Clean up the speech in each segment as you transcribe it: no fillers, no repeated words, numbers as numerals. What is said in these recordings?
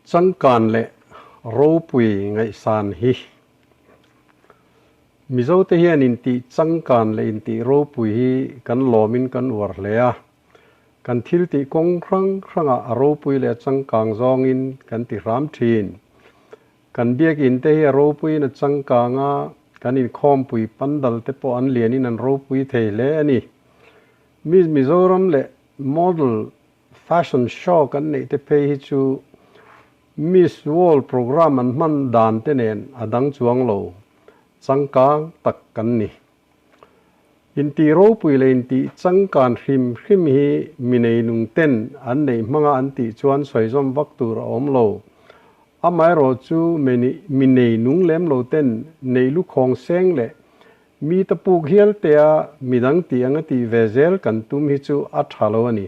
Changkan leh ropui ngaihsan hi. Mizote hian intih changkan leh intih ropui hi kan lawmin kan uar hle a. Kan thil tih kawng hrang hrangah a ropui leh a changkang zawngin kan ti hram thin. Kan biakinn te hi a ropuiin a changkang a, kan inkhawmpui pandal te pawh an lianin an ropui thei hle a ni. Miss Mizoram leh Model Fashion Show kan neih te phei hi chu Miss World program an hman dan te nen a dang chuang lo, changkang tak kan ni. Intih ropui leh intih changkan hrim hrim hi mi neinung ten an neih hmanga an tih chuan sawizawm vak tur a awm lo. Amaherawh chu mi neinung lem lo ten nei lukhawng seng leh mi ta puk hial tea midang tih anga tih ve zel kan tum hi chu a tha lo a ni.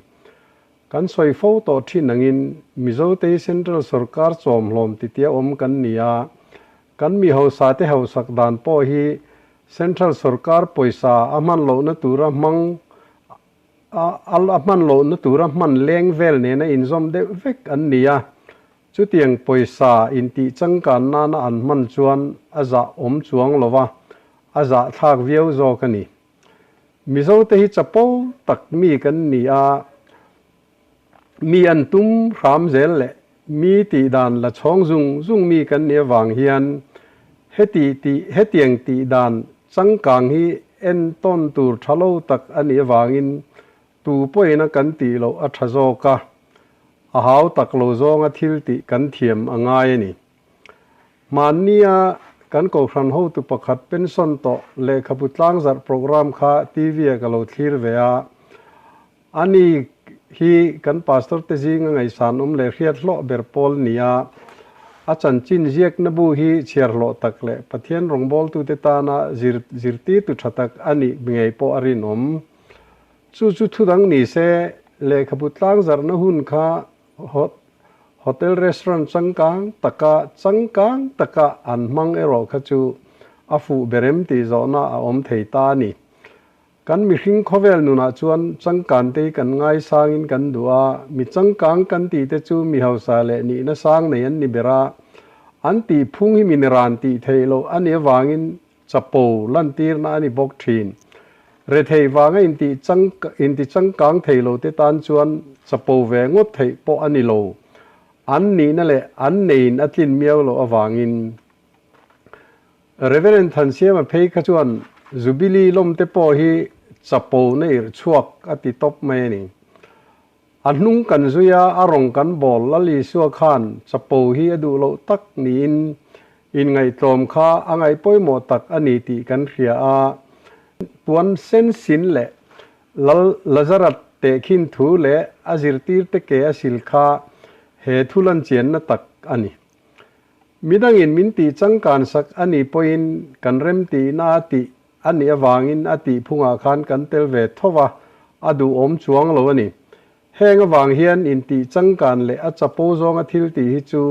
Kan sawi fo tawh thin angin Mizote hi Central Sorkar chawmhlawm titia awm kan ni a, kan mi hausa te hausak dan pawh hi Central Sorkar pawisa a hman lohna tura hmang a a hman lohna tura hman leng vel nena inzawm deuh vek an ni a, chutiang pawisa intih changkan nana an hman chuan a zah awm chuang lova, a zahthlak viau zawk a ni. Mizote hi chapo tak mi kan ni a, mi an tum hram zel leh mi tih dan la chhawng zung zung mi kan nih avang hian heti tih hetiang tih dan changkang hi entawn tur tha lo tak a nih avangin tu pawhin a kan tih loh a tha zawk a, a hau tak lo zawnga thil tih kan thiam a ngai a ni. Hmannia kan Kohhran hotu pakhat pension tawh lehkhabu tlangzarh program kha TV-ah ka lo thlir ve a. Ani hi kan pastor te zinga ngaihsan awm leh hriat hlawh ber pawl ni a. A chanchin ziakna bu hi chhiar hlawh tak leh Pathian rawngbawltute tana zir zirtirtu tha tak a nih ngei pawh a rinawm. Chu chu thudang ni se, lehkhabu tlangzarhna hun kha Hotel restaurant changkang taka changkang taka an hmang erawh kha chu a fuh ber em tih zawhna a awm thei ta a ni. Kan mihring khawvel nunah chuan changkan te hi kan ngaisangin kan duh a, mi changkang kan tih te chu mi hausa leh nihna sang nei an ni ber a, an tih phung hi min ran tih theih loh a nih avangin Chapo lantirna a ni bawk thin. Rethei vanga inti chang inti changkang thei lo te tan chuan chapo ve ngawt theih pawh a ni lo. An nihna leh an neiin a tlin miau loh avangin. Reverend Thansiama phei kha chuan Jubilee lawm te pawh hi chapo na irh chhuak a ti tawp mai a ni. A hnung kan zui a, a rawng kan bawl Lal Isua khan chapo hi a duh loh tak niin inngaihtlawm kha a ngaih pawimawh tak a ni tih kan hria a. Puan sen sin leh Lal Lazarat tehkhin thu leh a zirtirte ke a sil kha he thu lanchianna tak a ni. Midangin min tih changkan sak a nih pawhin kan remtihna a tih A nih avangin a tih phungah khan kan tel ve tho va, a duhawm chuang lo a ni. Heng avang hian intih changkan leh a chapo zawnga thil tih hi chu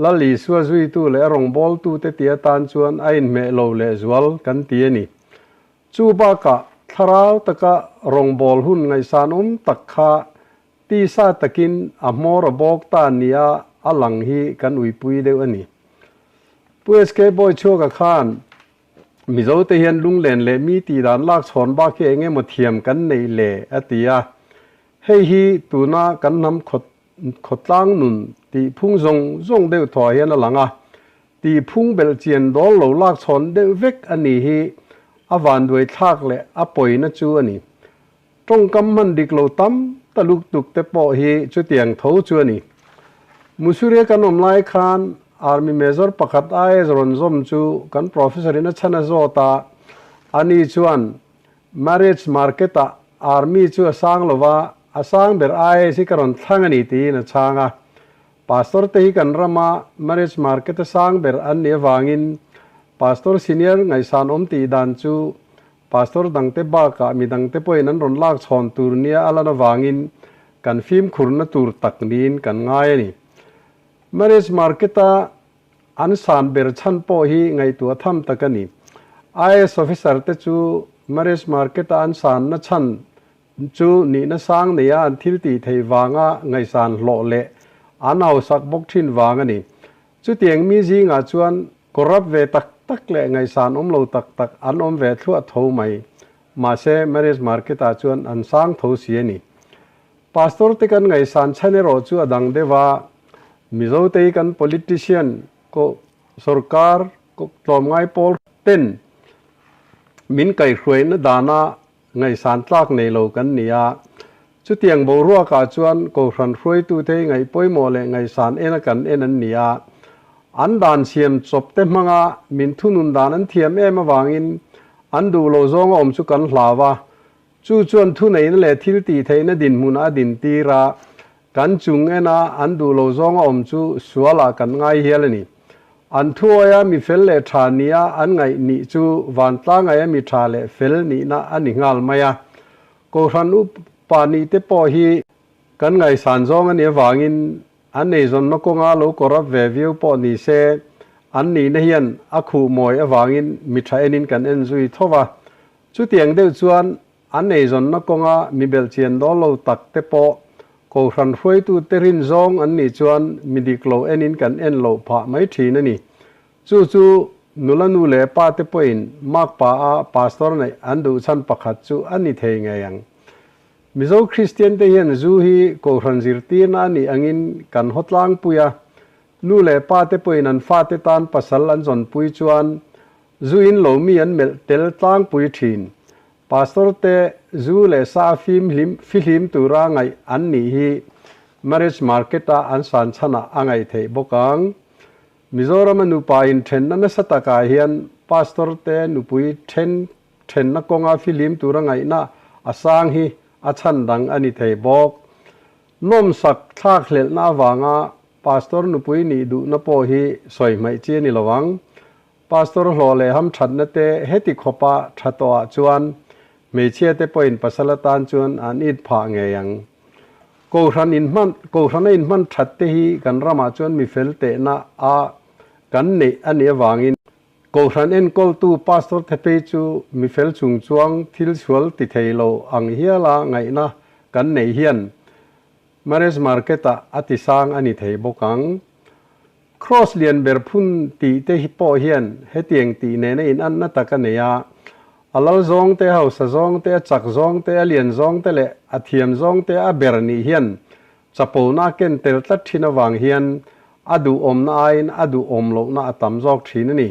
Lal Isua zuitu leh a rawngbawltute tih atan chuan a inhmeh lo lehzual kan ti a ni. Chu bakah thlarau taka rawngbâwl hun ngaihsanawm tak kha tisa takin a hmawr a bawk ta nia a lang hi kan uipui deuh a ni. Pu SK Bawichhuaka khan Mizote hian lunglen leh mi tih dan lak chhawn bak hi eng emaw thiam kan neih le a ti a. Hei hi tuna kan hnam khawtlang nun tih phung zawng zawng deuh thuah hian a lang a. Tih phung belh chian dawl lo lak chhawn deuh vek a ni hi a vanduai thlak leh a pawina chu a ni. Tawngkam hman dik lo tam ta luktuk te pawh hi chutiang tho chu a ni. Musuria kan awm lai khan Army Major pakhat IAS rawn zawm chu kan Professor in a chhan a zawt a, ani chuan Marriage market ah Army chu a sang lo va, a sang ber IAS hi ka rawn thlang a ni tiin a chhang a. Pastor te hi kan rama marriage market a sang ber an nih avangin Pastor senior ngaihsan awm tih dan chu Pastor dangte bakah mi dangte pawhin an rawn lak chhawn tur nia a lan avangin kan fimkhurna tur tak niin kan ngai a ni. Marriage market-a an san ber chhan pawh hi ngaihtuah tham tak a ni. IAS officer te chu marriage market-a an sanna chhan chu nihna sang neia an thil tih theih vanga ngaihsan hlawh leh an hausak bawk thin vang a ni. Chutiang mi zingah chuan corrupt ve tak tak leh ngaihsan awm lo tak tak an awm ve thluah tho mai. Mahse, marriage market ah chuan an sang tho si a ni. Pastor te kan ngaihsan chhan erawh chu a dang deuh a, Mizo te hi kan politician ko sorkar ko tlawmngai pawl ten min kaihhruaina dana ngaihsan tlak nei lo kan ni a. Chutiang boruakah chuan Kohhran hruaitute hi ngaih pawimawh leh ngaihsan ena kan en an ni a. An dan siam chawp te hmanga min thunun dan an thiam em avangin an duh lo zawnga awm chu kan hlau a. Chu chuan thuneihna leh thil tih theihna dinhmun a dintir a, kan chung ena an duh lo zawnga awm chu sualah kan ngai hial a ni. An thuawia mi fel leh tha nia an ngaih nih chu vantlangaia mi tha leh fel nihna a ni nghal mai a. Kohhran upa nih te pawh hi kan ngaihsan zawng a nih avangin an eizawnna kawnga lo corrupt ve viau pawh ni se an nihna hian a khuh mawi avangin mi tha enin kan en zui tho va. Chutiang deuh chuan An eizawnna kawnga mi belhchian dawl lo tak te pawh Kohhran hruaitute rin zawng an nih chuan mi dik lo enin kan en loh phah mai thin a ni. Chu chu nula nu leh pa te pawhin makpa a pastor neih an duh chhan pakhat chu a ni thei ngei ang. Mizo Kristian te hian zu hi Kohhran zirtirna a nih angin kan haw tlangpui a, nu leh pa te pawhin an fate tan pasal an zawnpui chuan Zu in lo mi an melh tel tlangpui thin. Pastor te zu leh sa fim hlim fihlim tura ngaih an nih hi marriage market a an san chhanah a ngaih theih bawk ang. Mizoram a nupa in thenna nasa takah hian pastor te nupui then thenna kawnga fihlim tura ngaihna a sang hi a chhan dang a ni thei bawk. Nawmsak thlak hlelhna avanga pastor nupui nih duhna pawh hi sawi hmaih chi a ni lo ang. Pastor hlawh leh hamthatna te heti khawpa tha tawhah chuan hmeichhia te pawhin pasal atan chuan an it phah ngei ang. Kohhran inhman Kohhrana inhman that te hi kan ramah chuan mi fel tehna a kan neih a nih avangin Kohhran enkawltu Pastor te phei chu mi fel chung chuang thil sual ti thei lo ang hiala ngaihna kan neih hian marriage market ah a ti sang a ni thei bawk ang. Cross lian ber phun tih te hi pawh hian hetiang tih nena in anna tak a nei a, a lal zawng te, a hausa zawng te, a chak zawng te, a lian zawng te leh a thiam zawng te a ber nih hian chapona a ken tel tlat thin avang hian a duhawmna aiin a duhawm lohna a tam zawk thin a ni.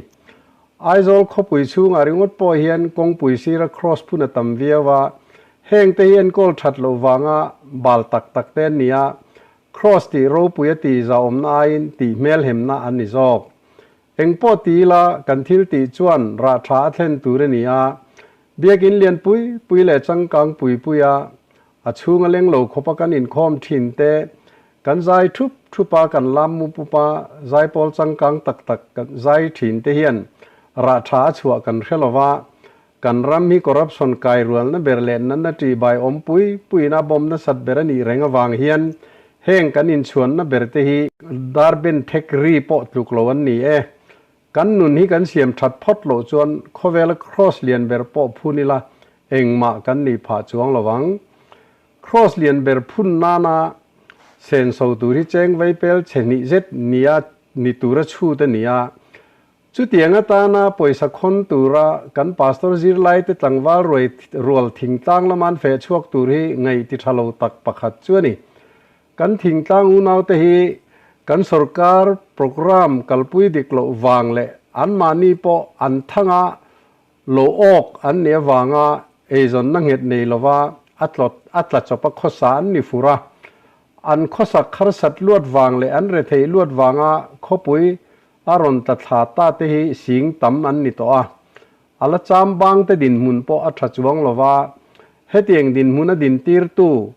Aizawl khawpui chhungah ringawt pawh hian kawngpui sira cross phun a tam viau a, heng te hi enkawl that loh vanga bal tak tak te an ni a, Cross tih ropui a tih zahawmna aiin tih hmelhemna an ni zawk. Engpawh ti ila kan thil tih chuan rah tha a thlen tur a ni a, biakin lian pui pui leh changkang pui pui a, a chhung a leng lo khawpa kan inkhawm thin te, kan zai thup thup a kan lam mup mup a, zaipawl changkang tak tak kan zai thin te hian rah tha a chhuah kan hre lova, Kan ram hi corruption kai rualna ber leh natna ṭihbai awm pui puiin a bawm nasat ber a nih reng avang hian heng kan inchhuanna ber te hi darben thek ri pawh tluk lo an ni e. Kan nun hi kan siam ṭhat phawt loh chuan khawvela cross lian ber pawh phun ila engmah kan nih phah chuang lo ang. Cross lian ber phun nana senso tur hi cheng veipel chhe hnih zet nia ni tura chhut a ni a. Chutiang atana pawisa khawn tura kan pastor zirlaite tlangval ruai rual thingtlang lama an feh chhuak tur hi ngaih ti tha lo tak pakhat chu a ni. Kan thingtlang unaute hi kan sorkar programme kalpui dik loh vang leh anmahni pawh an thanga lo awk an nih avanga eizawnna nghet nei lova a tlawt a tla chawpa khawsa an ni fur a. An khawsak harsat luat vang leh an retheih luat vanga khawpui A rawn tla thla ta te hi sing tam an ni tawh a, a la cham bang te dinhmun pawh a tha chuang lo va, hetiang dinhmun a dintirtu,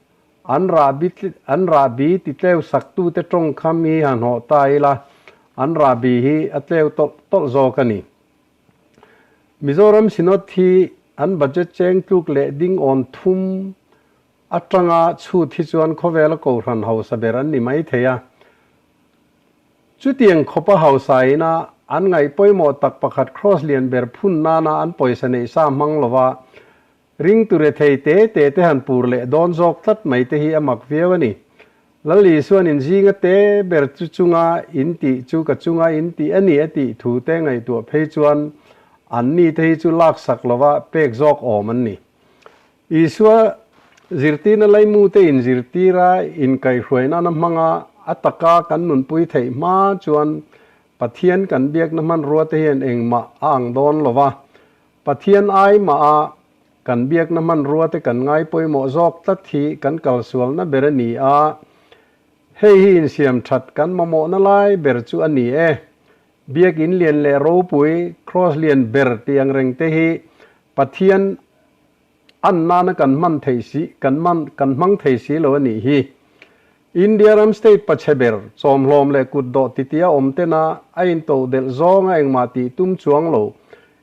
an rahbi an rahbi ti tleu saktu te tawngkham hi han hawh ta ila, an rahbi hi a tleu tawlh tawlh zawk a ni. Mizoram Synod hi an budget cheng tluk leh ding awn thum atanga chhut hi chuan khawvela kohhran hausa ber an ni mai thei a, Chutiang khawpa hausa ina an ngaih pawimawh tak pakhat Cross lian ber phun nana an pawisa neih sa hmang lova ring ture thei te te te han pur leh dawn zawk tlat mai te hi a mak viau a ni. Lal Isuan in zinga te ber chu chunga in tih chu ka chunga in tih a ni a tih thu te ngaihtuah phei chuan anni te hi chu laksak lova pek zawk awm an ni. Isua zirtirna laimute inzirtira inkaihhruai nana hmanga a taka kan nunpui theih hma chuan Pathian kan biakna hmanrua te hian engmah a ang dawn lo va, Pathian ai maha kan biakna hmanrua te kan ngai pawimawh zawk tlat hi kan kalsualna ber a ni a, hei hi insiam that kan mamawhna lai ber chu a ni e. Biakin lian leh ropui, Kraws lian ber tih ang reng te hi Pathian an nana kan hman theih si, kan man, kan hmang thei si lo a nih hi. India ram state pachhe ber, chawmhlawm leh kut dawh titia awm tena a intodelh zawnga engmah tih tum chuang lo,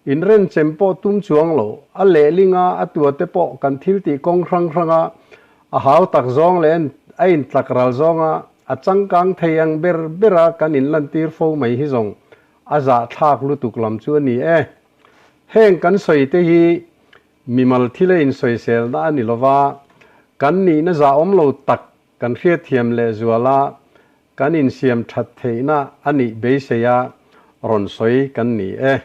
inrenchem pawh tum chuang lo, a lehlinga a tuate pawh kan thil tih kawng hrang hranga a hau tak zawng leh a intlak ral zawnga a changkang thei ang ber bera kan inlantir fo mai hi zawng a zahthlak lutuk lam chu a ni e. Heng kan sawi te hi mimal thil a insawiselna a ni lova, kan nihna zahawm lo tak kan hriatthiam lehzual a, kan insiam that theihna a nih beisei a rawn sawi kan ni e.